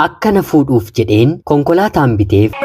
Akkana fuudhuuf jedheen konkolaataan biteef.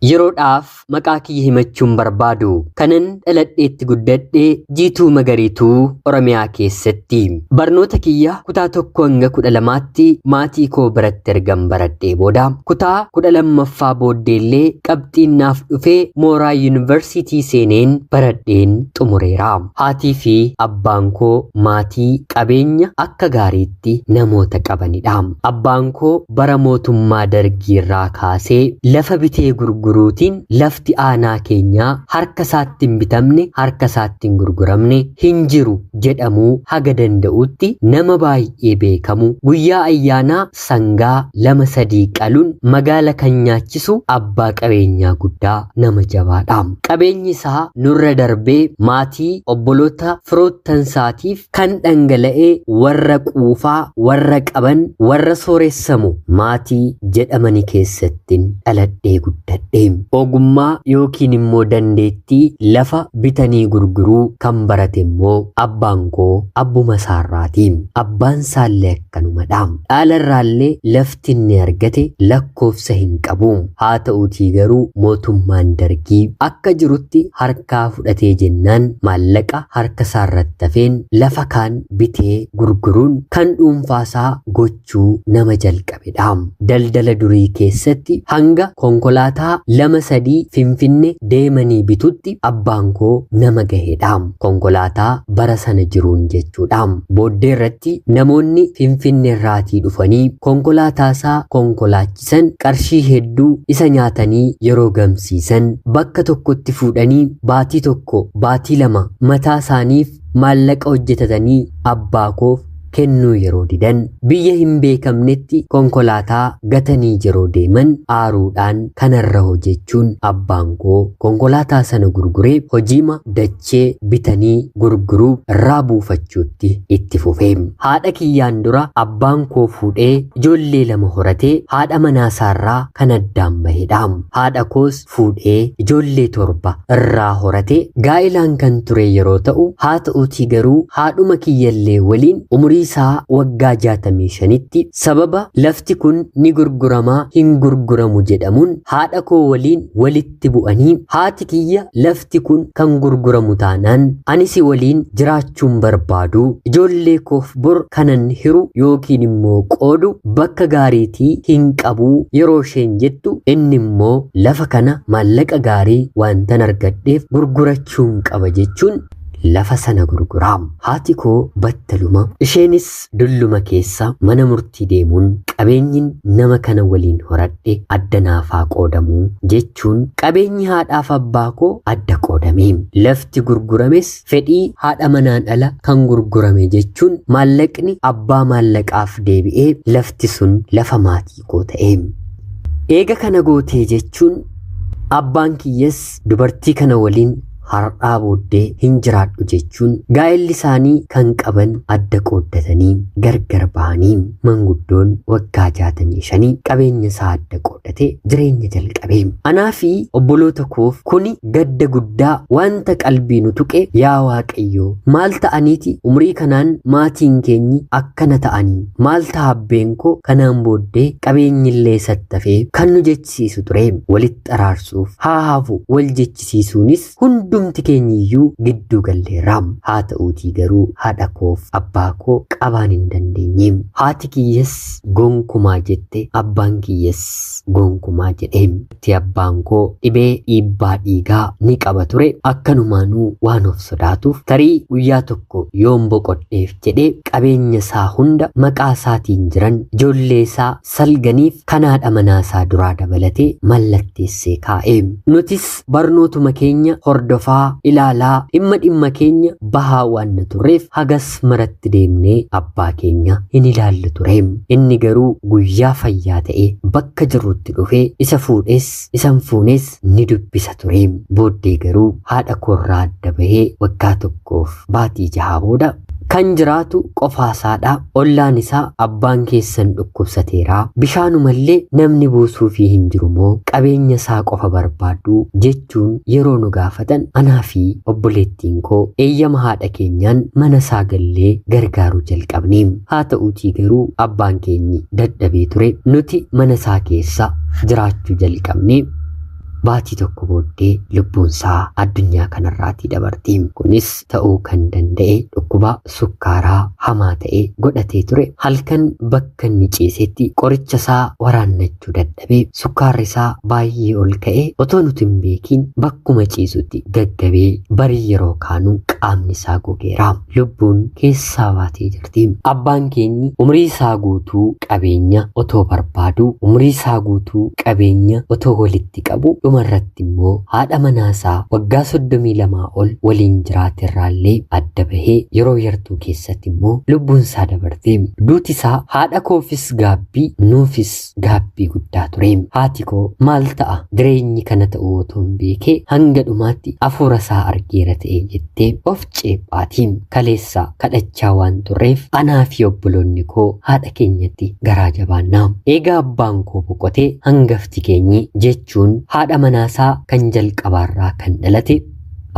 Yeroodhaaf maqaa kiyya himachuun barbaadu kanan dhaladheetti guddadhe Jiituu Magariituu Oromiyaa keessatti. Barnoota kiyya kutaa 1 hanga 12tti maatii koo biratti ergan baradhee booda kutaa 12ffaa booddeellee qabxiin naaf dhufee mooraa yuunivarsiitii seeneen baradheen xumureera. Haatii fi abbaan koo maatii qabeenya akka gaariitti namoota qabanidha. Abbaan koo bara mootummaa dargiirraa kaasee lafa bitee gurguruutiin lafti aanaa keenyaa harka isaatti hin bitamne, harka isaatti hin gurguramne hin jiru jedhamuu haga danda'utti nama baay'ee beekamu guyyaa ayyaanaa sangaa 2-3 qaluun magaala kan nyaachisu abbaa qabeenyaa guddaa nama jabaadha. Qabeenyi isaa nurra darbee maatii obboloota firoottansaatiif kan dhangala'ee warra quufaa, warra qaban, warra sooressamu maatii jedhamani keessattiin dhaladhee guddadhe. Ogummaa yookiin immoo dandeettii lafa bitanii gurguruu kan barate immoo abbaan koo abbuma isaarraati. Abbaan isaallee akkanumadha. Dhaalarraallee lafti inni argate lakkoofsa hin qabu. Haa ta'uutii garuu mootummaan dargii akka jirutti harkaa fudhatee jennaan maallaqa harka isaarratti hafeen lafa kaan bitee gurguruun kan dhuunfaasaa gochuu nama jalqabedha. Daldala durii keessatti hanga konkolaataa 2-3 Finfinne deemanii bitutti abbaan koo nama gahedha. Konkolaataa bara sana jiruun jechuudha. Booddee irratti namoonni Finfinne irraatii dhufanii konkolaataa isaa konkolaachisan qarshii hedduu isa nyaatanii yeroo gamsiisan bakka tokkotti fuudhanii baatii 1 baatii 2 mataa isaaniif maallaqa hojjetatanii abbaa koof kennuu yeroo didan biyya hin beekamnetti konkolaataa gatanii yeroo deeman aaruudhaan kanarra hojjechuun abbaan koo konkolaataa sana gurguree hojiima dachee bitanii gurguruu irraa buufachuutti itti fufe. Haadha kiyyaan dura abbaan koo fuudhee ijoollee 2 horatee haadha manaasaarraa kan addaan bahedha. Haadha koos fuudhee ijoollee 7 irraa horatee gaa'ilaan kan ture yeroo ta'u, haa ta'uutii garuu haadhuma kiyyallee waliin umurii isaa waggaa 65tti sababa lafti kun ni gurguramaa hin gurguramu jedhamuun haadha koo waliin walitti bu'anii haati kiyya lafti kun kan gurguramu taanaan anis waliin jiraachuun barbaadu ijoollee koof bor kanan hiru yookiin immoo qoodu bakka gaariitii hin qabu yeroo isheen jettu inni immoo lafa kana maallaqa gaarii waantan argadheef gurgurachuun qaba jechuun lafa sana gurguraa. Haati koo battaluma isheenis dulluma keessa mana murtii deemuun qabeenyin nama kana waliin horadhe adda naafaa qoodamuu jechuun qabeenyi haadhaaf abbaa koo adda qoodame. Lafti gurgurames fedhii haadha manaan ala kan gurgurame jechuun maallaqni abbaa maallaqaaf deebi'ee lafti sun lafa maatii koo ta'e. Eega kana gootee jechuun abbaan kiyyas dubartii kana waliin har'aa booddee hin jiraadhu jechuun gaa'elli isaanii kan qaban adda qooddatanii gargar bahanii manguddoon waggaa 65 qabeenya isaa adda qooddatee jireenya jalqabe. Anaa fi obboloota koof kuni gadda guddaa wanta qalbii nu tuqe, yaa Waaqayyoo maal ta'aniiti umurii kanaan maatiin keenyi akkana ta'anii, maal ta'a abbeen koo kanaan booddee qabeenyillee sattafee kan nu jechisiisu ture. Walitti araarsuuf haa hafu wal jechisiisuunis hundumti keenyiyyuu gidduu galleerra. Haa ta'uutii garuu haadha koof abbaa koo qabaan hin dandeenye. Haati kiyyas gonkumaa jette, abbaan kiyyas gonkumaa jedhe. Itti abbaan koo dhibee dhiibbaa dhiigaa ni qaba ture. Akkanumaanuu waan of sodaatuuf tarii guyyaa tokko yoon boqodheef jedhee qabeenya isaa hunda maqaa isaatiin jiran ijoollee isaa salganiif kan haadha manaa isaa duraa dabalatee mallatteessee kaa'e. Nutis barnootuma keenya hordofaa ilaalaa dhimma keenya bahaa waan na turreef hagas maratti deemnee abbaa keenya hin ilaallu ture. Inni garuu guyyaa fayyaa ta'e bakka jirrutti dhufee isa fuudhes isan fuunes ni dubbisa ture. Booddee garuu haadha koorraa adda bahee waggaa 1 fi baatii 6 booda Kan jiraatu qofaasaadha. Ollaan isaa abbaan keessan dhukkubsateera. Bishaanumallee namni buusuufii hin jiru moo qabeenya isaa qofa barbaaddu jechuun yeroo nu gaafatan anaa fi obboleettiin koo eeyyama haadha keenyaan mana isaa gallee gargaaruu jalqabne. Haa ta'uutii garuu abbaan keenyi dadhabee ture. Nuti mana isaa keessa jiraachuu jalqabne. Baatii tokko booddee lubbuun isaa addunyaa kanarraatii dabarte. Kunis ta'uu kan danda'e dhukkuba sukkaaraa hamaa ta'e godhatee ture. Halkan bakka inni ciisetti qoricha isaa waraannachuu dadhabee sukkaarri isaa baay'ee ol ka'ee otoo nuti hin beekiin bakkuma ciisutti gaggabee barii yeroo kaanu qaamni isaa gogeera. Lubbuun keessaa baatee jirti. Abbaan keenyi umrii isaa guutuu qabeenya otoo barbaadu, umrii isaa guutuu qabeenya otoo walitti qabu, dhumarratti immoo haadha manaasaa waggaa 32 ol waliin jiraaterraallee adda bahee yeroo yartuu keessatti immoo lubbuun isaa dabarte. Duuti isaa haadha koofis gaabbii, nuufis gaabbii guddaa ture. Haati koo maal ta'a jireenyi kana ta'uu otoo hin beekee hanga dhumaatti hafuura isaa argeera ta'e jettee of ceephaati. Kaleessa kadhachaa waan turreef anaa fi obboloonni koo haadha keenyatti garaa jabaannaa. Eegaa abbaan koo boqotee hangafti keenyi jechuun haadha manaasaa kan jalqabaarraa kan dhalate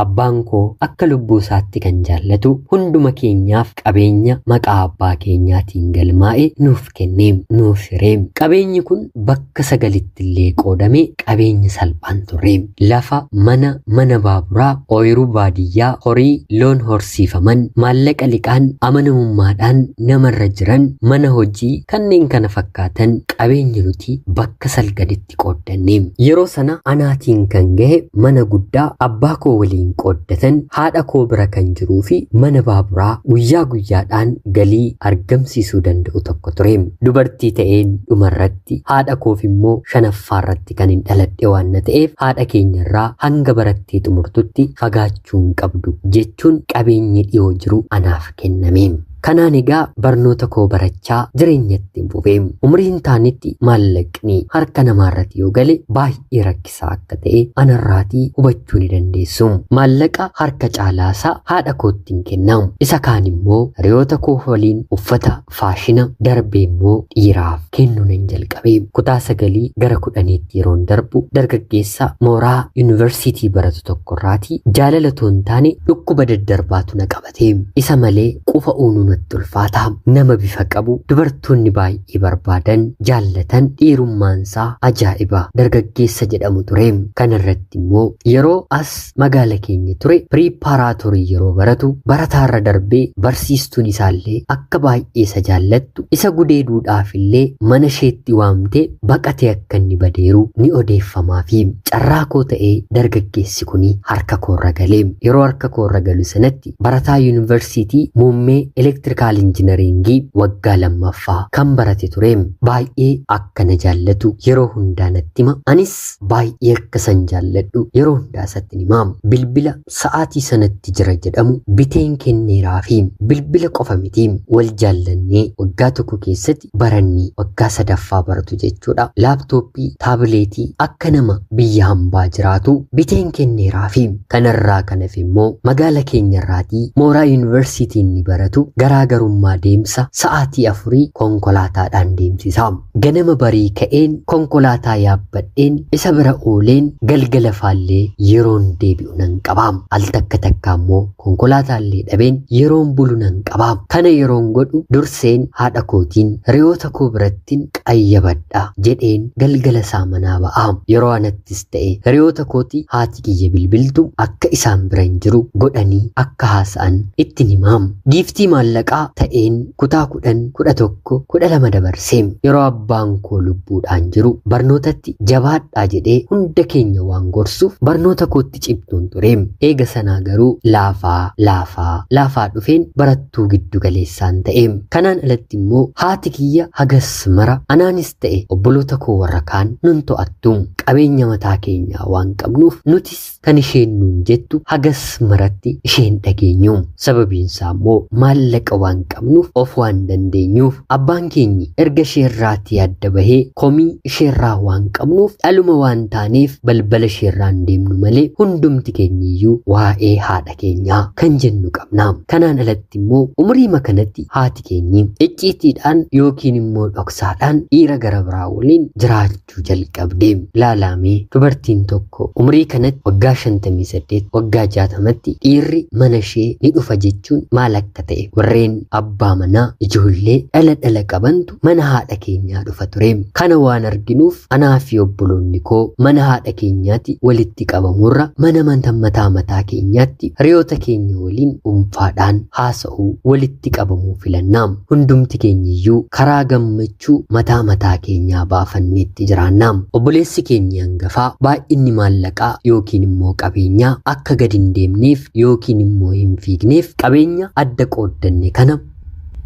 abbaan koo akka lubbuu isaatti kan jaallatu hunduma keenyaaf qabeenya maqaa abbaa keenyaatiin galmaa'e nuuf kenne, nuuf hiree. Qabeenyi kun bakka sagalitti illee qoodame qabeenya salphaan turre. Lafa, mana, mana baaburaa, ooyiruu baadiyyaa, horii, loon horsiifaman, maallaqa liqaan amanamummaadhaan namarra jiran, mana hojii kanneen kana fakkaatan qabeenya nuti bakka salgaditti qooddanne. Yeroo sana anaatiin kan gahe mana guddaa abbaa koo waliin qooddatan, haadha koo bira kan jiruu fi mana baaburaa guyyaa guyyaadhaan galii argamsiisuu danda'u tokko ture. Dubartii ta'een dhumarratti haadha koof immoo shanaffaarratti kan hin dhaladhe waan na ta'eef haadha keenyarraa hanga barattee xumurtutti fagaachuu hin qabdu jechuun qabeenyi dhiyoo jiru anaaf kenname. Kanaan egaa barnoota koo barachaa jireenyatti hin fufee. Umriin taanitti maallaqni harka namaarratti yoo gale baay'ee rakkisaa akka ta'e anarraatii hubachuu ni dandeessu. Maallaqa harka caalaasaa haadha kootti hin kennamu. Isa kaan immoo hiriyoota koo waliin uffata faashina darbee immoo dhiiraaf kennuu nan jalqabe. Kutaa 9 gara 10tti yeroon darbu dargaggeessa mooraa yuunivarsiitii baratu tokkorraatii jaalala otoo hin taane dhukkuba daddarbaatu na qabate. Isa malee qufa uunuu natti ulfaata. Nama bifa qabu dubartoonni baay'ee barbaadan jaallatan dhiirummaansaa ajaa'iba dargaggeessa jedhamu ture. Kanarratti immoo yeroo as magaala keenya ture piriippaaraatorii yeroo baratu barataarra darbee barsiistuun isaallee akka baay'ee isa jaallattu isa gudeeduudhaaf illee mana isheetti waamtee baqatee akka inni badeeru ni odeeffamaa fi carraa koo ta'ee dargaggeessi kun harka koorra galee. Yeroo harka koorra galu sanatti barataa yuunivarsiitii muummee elektirikaal injinaringii waggaa 2ffaa kan barate ture. Baay'ee akka na jaallatu yeroo hundaa natti hima. Anis baay'ee akka san jaalladhu yeroo hundaa isatti hima. Bilbila sa'aatii sanatti jira jedhamu biteen kenneeraa fi bilbila qofa miti wal jaallannee waggaa tokko keessatti barannii waggaa 3ffaa baratu jechuudha. Laaptooppii, taabileetii akka nama biyya hambaa jiraatu biteen kenneeraa fi kanarraa kanaaf immoo magaala keenyarraatii mooraa yuunivarsiitii inni baratu garaagarummaa deemsa sa'aatii 4 konkolaataadhaan deemsisa. Ganama barii ka'een konkolaataa yaabbadheen isa bira ooleen galgala faallee yeroon deebi'u nan qaba. Al takka takka immoo konkolaataallee dhabeen yeroon bulu nan qaba. Kana yeroon godhu durseen haadha kootiin hiriyoota koo birattiin qayyabadha jedheen galgala isaa manaa ba'a. Yeroo anattis ta'e hiriyoota kootii haati kiyya bilbiltu akka isaan bira hin jiru godhanii akka haasa'an ittiin himaam. Giiftii maallaqaa ta'een kutaa 10, 11, 12 dabarsee yeroo abbaan koo lubbuudhaan jiru barnootatti jabaadhaa jedhee hunda keenya waan gorsuuf barnoota kootti cimtuun ture. Eega sanaa garuu laafaa laafaa laafaa dhufeen barattuu giddu galeessaan ta'e. Kanaan alatti immoo haati kiyya hagas mara anaanis ta'e obboloota koo warra kaan nun to'attu. Qabeenya mataa keenyaa waan qabnuuf nutis kan isheen nuun jettu hagas maratti isheen dhageenyu. Sababiin isaa immoo maallaqa Maallaqa waan qabnuuf, of waan dandeenyuuf, abbaan keenyi erga isheerraatii adda bahee komii isheerraa waan qabnuuf, dhaluma waan taaneef balbala isheerraan deemnu malee hundumti keenyiyyuu waa'ee haadha keenyaa kan jennu qabna. Kanaan alatti immoo umriima kanatti haati keenyi icciitiidhaan yookiin immoo dhoksaadhaan dhiira gara biraa waliin jiraachuu jalqabde. Laalamee dubartiin tokko umrii kanatti waggaa 58 waggaa 60tti dhiirri mana ishee ni dhufa jechuun maal akka ta'e warreen abbaa manaa ijoollee dhala dhala qabantu mana haadha keenyaa dhufa ture. Kana waan arginuuf anaa fi obboloonni koo mana haadha keenyaatti walitti qabamurra mana mataa mataa keenyaatti hiriyoota keenya waliin dhuunfaadhaan haasa'uu walitti qabamuu filannaa. Hundumti keenyiyyuu karaa gammachuu mataa mataa keenyaa baafanneetti jiraannaa. Obboleessi keenya hangafaa baay'inni maallaqaa yookiin immoo qabeenyaa akka gadi hin deemneef yookiin immoo hin fiigneef qabeenya adda qooddanne kana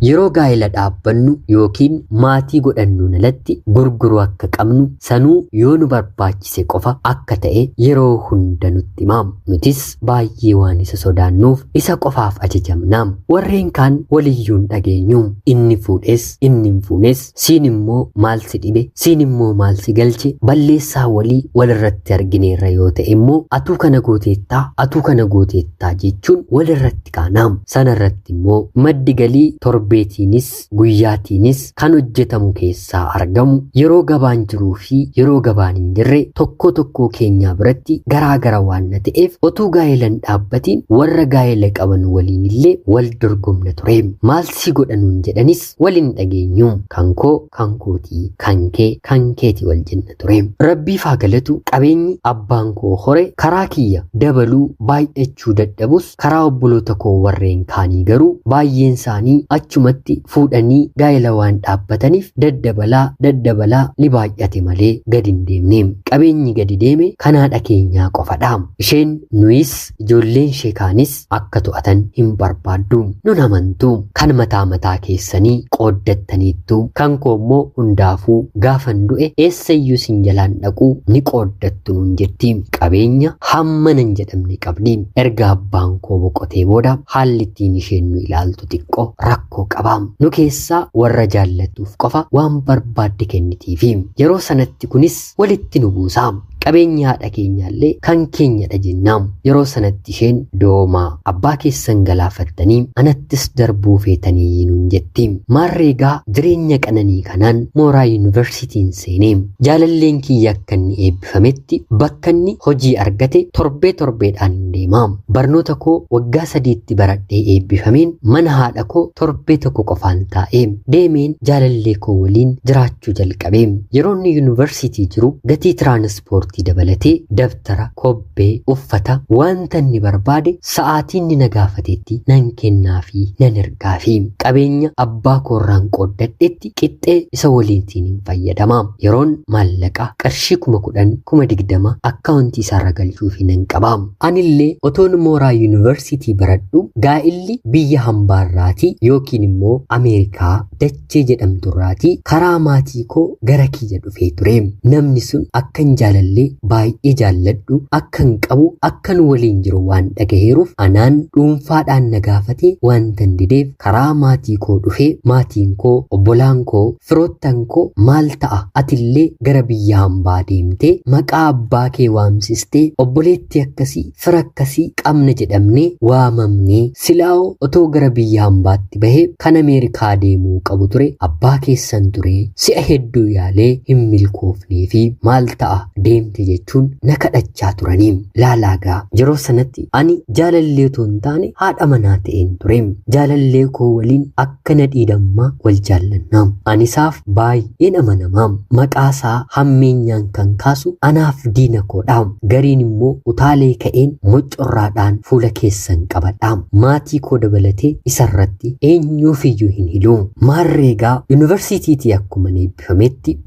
yeroo gaa'ela dhaabbannu yookiin maatii godhannuun alatti gurguruu akka qabnu sanuu yoo nu barbaachise qofa akka ta'e yeroo hunda nutti himaam. Nutis baay'ee waan isa sodaannuuf isa qofaaf ajajamna. Warreen kaan waliyyuun dhageenyu. Inni fuudhes inni hin fuunes, siin immoo maal si dhibe, siin immoo maal si galche, balleessaa walii walirratti argineerra yoo ta'e immoo atuu kana gooteettaa, atuu kana gooteettaa jechuun walirratti kaanaam. Sanarratti immoo maddi galii torbeetiinis guyyaatiinis kan hojjetamu keessaa argamu yeroo gabaan jiruu fi yeroo gabaan hin jirre tokko tokko keenyaa biratti garaa gara waan na ta'eef otuu gaa'ela hin dhaabbatiin warra gaa'ela qaban waliin illee wal dorgomna ture. Maal si godhanuun jedhanis waliin dhageenyu. Kan koo kan kootii, kan kee kan keeti wal jenna ture. Rabbiif haa galatu, qabeenyi abbaan koo hore karaa kiyya dabaluu baay'achuu dadhabus karaa obboloota koo warreen kaanii garuu baay'een isaanii achumatti fuudhanii gaa'ela waan dhaabbataniif daddabalaa daddabalaa ni baay'ate malee gadi hin deemne. Qabeenyi gadi deeme kan haadha keenyaa qofadha. Isheen nuyis ijoolleen ishee kaanis akka to'atan hin barbaaddu. Nun amantu. Kan mataa mataa keessanii qooddattaniittu. Kan koo immoo hundaafuu gaafan du'e eessayyuu sin jalaan dhaquu ni qooddattu nun jetti. Qabeenya hamma nan jedhamne qabdi. Erga abbaan koo boqotee booda haalli ittiin isheen nu ilaaltu xiqqoo rakkoo qaba. Nu keessaa warra jaallattuuf qofa waan barbaadde kennitiifi. Yeroo sanatti kunis walitti nu buusa. Qabeenya haadha keenyaallee kan keenyadha jennaam. Yeroo sanatti isheen doomaa abbaa keessan galaafattanii anattis darbuu feetanii nuun jetti. Maarreegaa jireenya qananii kanaan mooraa yuunivarsiitiin seenee jaalalleen kiyya akka inni eebbifametti bakka inni hojii argate torbee torbeedhaan deema. Barnoota koo waggaa 3tti baradhee eebbifameen mana haadha koo torbee tokko qofaan taa'ee deemeen jaalallee koo waliin jiraachuu jalqabe. Yeroo inni yuunivarsiitii jiru gatii tiraanispoortii dabalatee dabtara, kobbee, uffata wanta inni barbaade sa'aatii inni na gaafatetti nan kennaafi nan ergaafi. Qabeenya abbaa koorraan qooddadhetti qixxee isa waliitiin hin fayyadama. Yeroon maallaqa qarshii 10,000 20,000 akkaawuntii isaarra galchuufi nan qaba. Anillee otoon mooraa yuunivarsiitii baradhu gaa'illi biyya hambaarraatii yookiin immoo Ameerikaa dachee jedhamturraatii karaa maatii koo gara kiyya dhufee ture. Namni sun akkan jaalallee baay'ee jaalladhu, akkan qabu, akkan waliin jiru waan dhagaheeruuf anaan dhuunfaadhaan na gaafatee wanta hin dideef karaa maatii koo dhufee maatiin koo, obbolaan koo, firoottan koo maal ta'a atillee gara biyya hambaa deemtee maqaa abbaa kee waamsistee obboleettii akkasii fira akkasii qabna jedhamnee waamamnee silaa'oo otoo gara biyya hambaatti bahee kan Ameerikaa deemuu qabu ture abbaa keessan ture si'a hedduu yaalee hin milkoofnee fi maal ta'a deemte jechuun na kadhachaa turanii. Laalaagaa yeroo sanatti ani jaalallee otoo hin taane haadha manaa ta'een ture. Jaalallee koo waliin akka nadhii dammaa wal jaallannaa. Ani isaaf baay'een amanamaa. Maqaa isaa hammeenyaan kan kaasu anaaf diina koodha. Gariin immoo utaalee ka'een mocorraadhaan fuula keessan qabadha. Maatii koo dabalatee isarratti eenyuufiyyuu hin hilu. Maarreegaa yuunivarsiitiitii akkuma eebbifametti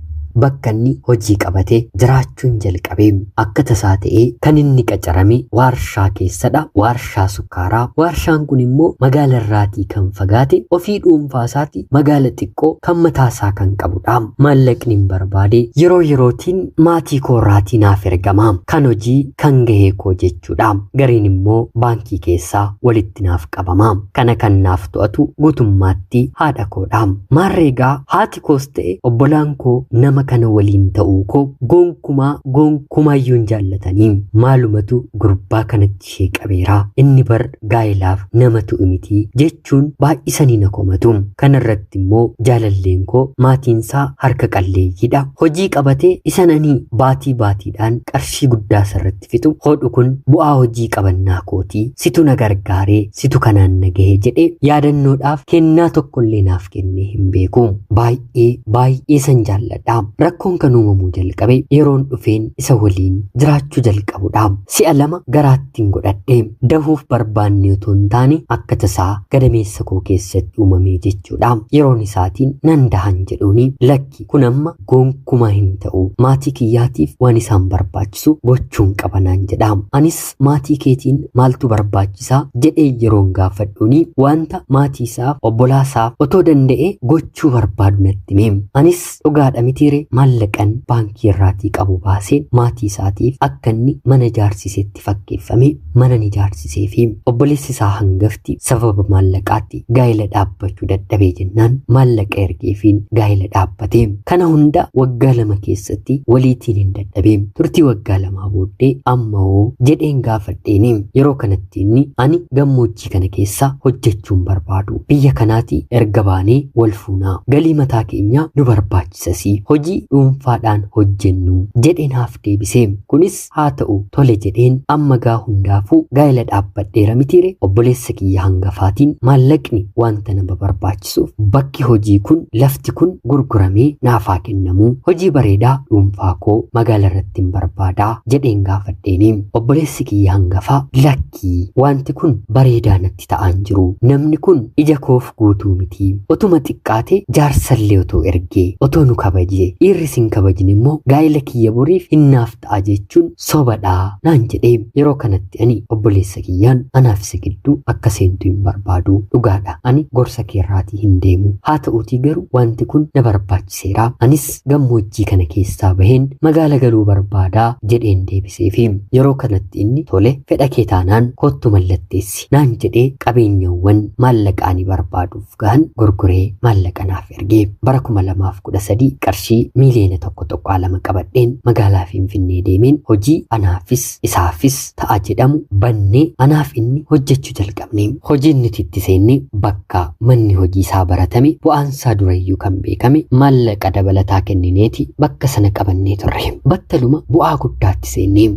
Bakka inni hojii qabate jiraachuun jalqabe. Akka tasaa ta'ee kan inni qacarame waarshaa keessadha. Waarshaa sukkaaraa. Waarshaan kun immoo magaala irraatii kan fagaate ofii dhuunfaa isaati magaala xiqqoo kan mataasaa kan qabudha. Maallaqni hin barbaade yeroo yerootiin maatii koorraatii naaf ergama. Kan hojii kan gahee koo jechuudha. Gariin immoo baankii keessaa walitti naaf qabama. Kana kan naaf to'atu guutummaatti haadha koodha. Maarreegaa haati koos ta'e obbolaan koo nama kana waliin ta'uu koo gonkumaa gonkumaayyuu hin jaallatanii. Maalumatu gurbaa kanatti ishee qabeera. Inni bar gaa'ilaaf nama tu'u miti jechuun baay'isanii na komatu. Kana irratti immoo jaalalleen koo maatiinsaa harka qalleeyyiidha. Hojii qabatee isan ani baatii baatiidhaan qarshii guddaa sarratti fixu hodhu kun bu'aa hojii qabannaa kootii situ na gargaaree situ kanaan na gahe jedhee yaadannoodhaaf kennaa tokkollee naaf kennee hin beeku. Baay'ee baay'ee san jaalladha. Rakkoon kan uumamuu jalqabe yeroon dhufeen isa waliin jiraachuu jalqabudha. Si'a 2 garaattiin godhadhe dahuuf barbaanne otoo hin taane akka tasaa gadameessa koo keessatti uumamee jechuudha. Yeroon isaatiin nan dahan jedhuuni lakki kun amma gonkumaa hin ta'u maatii kiyyaatiif waan isaan barbaachisu gochuun qaba naan jedha. Anis maatii keetiin maaltu barbaachisaa jedhee yeroon gaafadhuuni wanta maatii isaaf obbolaasaaf otoo danda'e gochuu barbaadu natti hime. Anis dhugaadha mitiire maallaqan baankii irraatii qabu baaseen maatii isaatiif akka inni mana ijaarsisetti fakkeeffame mana ni ijaarsisee fi obboleessi isaa hangafti sababa maallaqaatti gaa'ela dhaabbachuu dadhabee jennaan maallaqa ergeefiin gaa'ela dhaabbate. Kana hunda waggaa 2 keessatti waliitiin hin dadhabee. Turtii waggaa 2 booddee amma hoo jedheen gaafadheeni. Yeroo kanatti inni ani gammoojjii kana keessa hojjechuun barbaadu. Biyya kanaati erga baanee wal fuunaa. Galii mataa keenyaa nu barbaachisasi. Hojii dhuunfaadhaan hojjennu jedhee naaf deebise. Kunis haa ta'u tole jedheen amma gaa hundaafuu gaa'ela dhaabbadheera mitiire obboleessa kiyya hangafaatiin maallaqni wanta nama barbaachisuuf bakki hojii kun lafti kun gurguramee naafaa kennamu hojii bareedaa dhuunfaa koo magaala irratti hin barbaadaa jedheen gaafadheeni. Obboleessi kiyya hangafaa lakkii wanti kun bareedaa natti ta'aan jiru. Namni kun ija koof guutuu miti. Otuma xiqqaate jaarsallee otoo ergee otoo nu kabajee dhiirri sin kabajne immoo gaa'ela kiyya boriif hinnaaf ta'a jechuun sobadhaa naan jedhee. Yeroo kanatti ani obboleessa kiyyaan anaaf isa gidduu akka seentu hin barbaadu. Dhugaadha ani gorsa keerraatii hin deemu. Haa ta'uutii garuu wanti kun na barbaachiseera. Anis gammoojjii kana keessaa baheen magaala galuu barbaadaa jedheen deebiseefi. Yeroo kanatti inni tole fedha kee taanaan kottu mallatteessi naan jedhee qabeenyawwan maallaqa ani barbaaduuf gahan gurguree maallaqa naaf ergee. Bara 2013 qarshii miiliyoona 1.2 qabadheen magaalaa Finfinnee deemeen hojii anaafis isaafis ta'a jedhamu bannee anaaf inni hojjechuu jalqabne. Hojiin nuti itti seenne bakka manni hojii isaa baratame bu'aansaa durayyuu kan beekame maallaqa dabalataa kennineeti bakka sana qabannee turre. Battaluma bu'aa guddaatti seenne.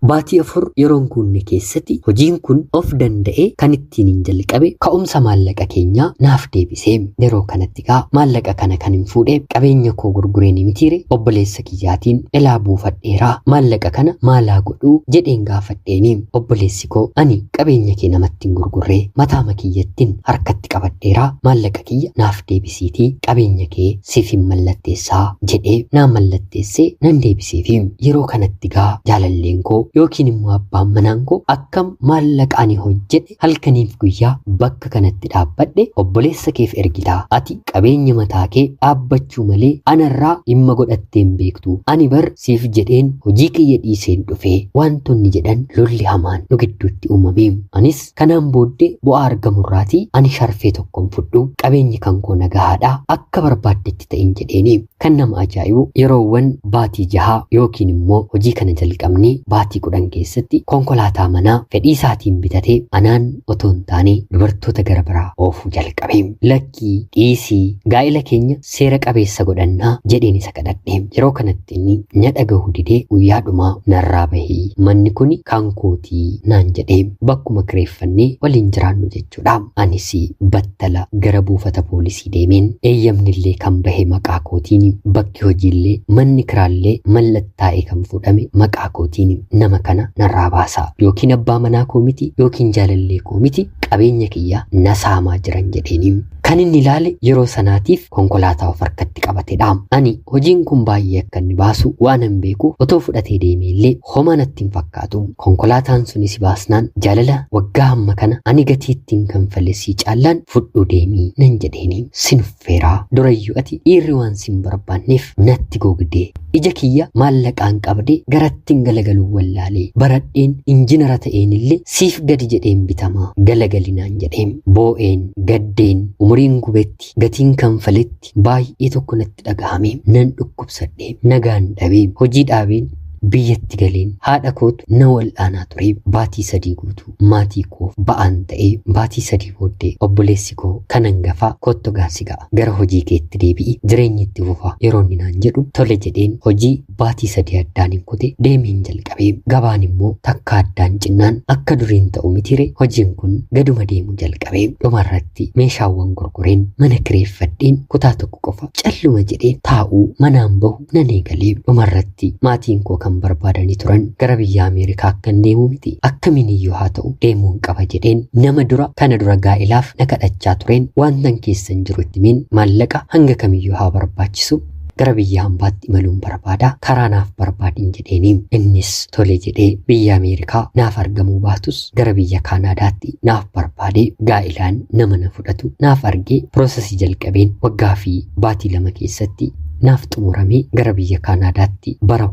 Baatii 4 yeroon kunne keessatti hojiin kun of danda'ee kan ittiin hin jalqabe ka'umsa maallaqa keenyaa naaf deebise. Yeroo kanatti gaa maallaqa kana kan hin fuudhe qabeenya koo gurgureen mitiire obboleessa kiyyaatiin ilaa buufadheeraa maallaqa kana maalaa godhuu jedheen gaafadheeni. Obboleessi koo ani qabeenya kee namatti hin gurgurree mataama kiyyattiin harkatti qabadheeraa maallaqa kiyya naaf deebisiitii qabeenya kee siif hin mallatteessaa jedhee naa mallatteessee nan deebiseefi. Yeroo kanatti gaa jaalalleen koo yookiin immoo abbaan manaan koo akkam maallaqa ani hojjedhe halkaniif guyyaa bakka kanatti dhaabbadhe obboleessa keef ergitaa. Ati qabeenya mataa kee dhaabbachuu malee anarraa dhimma godhattee hin beektu. Ani bar siif jedheen hojii kiyya dhiiseen dhufee wantoonni jedhan lolli hamaan nu gidduutti uumame. Anis kanaan booddee bu'aa argamurraatii ani sharfee tokkoon fudhu qabeenyi kan koo nagahaadha akka barbaaddetti ta'in jedheeni. Kan nama ajaa'ibu yeroowwan baatii 6 yookiin immoo hojii kana jalqabnee baatii 10 keessatti konkolaataa manaa fedhii isaatiin bitatee anaan otoo hin taane dubartoota gara biraa oofuu jalqabe. Lakkii dhiisii gaa'ela keenya seera qabeessa godhannaa jedheen isa kadhadhe. Yeroo kanatti inni na dhagahu didee guyyaa dhumaa narraa bahii manni kun kan kootii naan jedhee bakkuma kireeffannee waliin jiraannu jechuudha. Anis battala gara buufata poolisii deemeen eeyyamnillee kan bahe maqaa kootiin bakki hojiillee manni kiraallee mallattaa'ee kan fuudhame maqaa kootiin nama kana narraa baasaa yookiin abbaa manaa koo miti yookiin jaalallee koo miti qabeenya kiyya na saamaa jiran jedheeni. Kan inni ilaale yeroo sanaatiif konkolaataa of harkatti qabatedha. Ani hojiin kun baay'ee akka inni baasu waan hin beekuuf otoo fudhatee deemee illee homa natti hin fakkaatu. Konkolaataan sunis baasnaan jaalala waggaa hamma kana ani gatii ittiin kanfale sii caallaan fudhuu deemii nan jedheeni sinuffeeraa. Durayyuu ati dhiirri waan sin barbaanneef natti gogdee ija kiyya maallaqaan qabdee garattiin galagaluu wallaalee baradheen injinara ta'een illee siif gadi jedheen bitamaa galagalinaan jedheen boo'een gaddeen umuriin gubetti gatiin kanfaletti baay'ee tokko natti dhagahame nan dhukkubsadhee nagaan dhabee hojii dhaabeen biyyatti galeen haadha kootu na wal'aanaa ture. Baatii 3 guutuu maatii koof ba'aan ta'ee baatii 3 booddee obboleessi koo kan hangafaa kottu gaasi ga'a gara hojii keetti deebi'i jireenyi itti fufa yeroo inni naan jedhu tole jedheen hojii baatii 3 addaan hin kute deemeen jalqabee gabaan immoo takka addaan cinnaan akka duriin ta'u mitire hojiin kun gaduma deemu jalqabee dhumarratti meeshaawwan gurgureen mana kireeffadheen kutaa tokko qofa calluma jedhee taa'uu manaan bahu nan eegalee dhumarratti maatiin koo kan barbaadanii turan gara biyya Ameerikaa akkan deemu miti akkamiin iyyuu haa ta'u deemuun qaba jedheen nama dura kana dura gaa'ilaaf na kadhachaa tureen wantan keessan jiru itti himeen maallaqa hanga kamiyyuu haa barbaachisu gara biyya hambaatti imaluun barbaada karaa naaf barbaadin jedheeni innis tole jedhee biyya Ameerikaa naaf argamuu baatus gara biyya Kaanaadaatti naaf barbaadee gaa'ilaan nama na fudhatu naaf argee piroosesii jalqabeen waggaa fi baatii 2 keessatti naaf xumuramee gara biyya Kaanaadaatti bara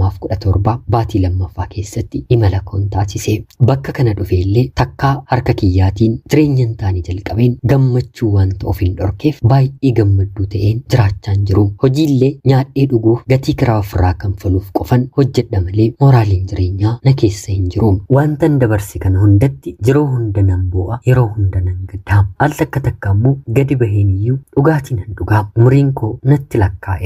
2017 baatii 2ffaa keessatti imala koon taasise. Bakka kana dhufe illee takkaa harka kiyyaatiin jireenya hin taane jalqabeen gammachuu wanta of hin dhorkeef baay'ee gammadduu ta'een jiraachaan jiru. Hojiillee nyaadhee dhuguuf gatii kiraa ofirraa kanfaluuf qofan hojjedha malee mooraaliin jireenyaa na keessa hin jiru. Wantan dabarse kana hundatti yeroo hunda nan boo'a, yeroo hunda nan gadda. Al takka takka immoo gadi baheen iyyuu dhugaatii nan dhugaa. Umuriin koo natti lakkaa'e.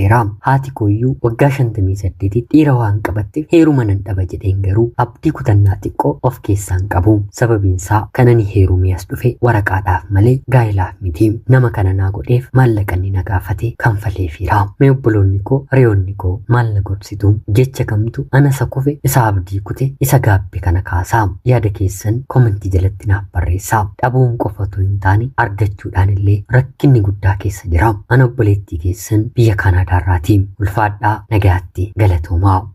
Haati kooyyuu waggaa 58 dhiira waan qabatteef heeruma nan dhaba jedheen garuu abdii kutannaa xiqqoo of keessaan qabu. Sababiinsaa kan ani heerumee as dhufe waraqaadhaaf malee gaa'ilaaf miti. Nama kana naa godheef maallaqa inni na gaafate kanfaleefiira. Mee obboloonni koo hiriyoonni koo maal na gorsitu? Jecha kamtu ana isa kufe isa abdii kute isa gaabbe kana kaasaa? Yaada keessan komentii jalatti naaf barreessaa. Dhabuun qofa otoo hin taane argachuudhaan illee rakkinni guddaa keessa jira. Ana obboleettii keessan biyya Kaanaadaarraatii. Ulfaadhaa nagaatti galatoomaa.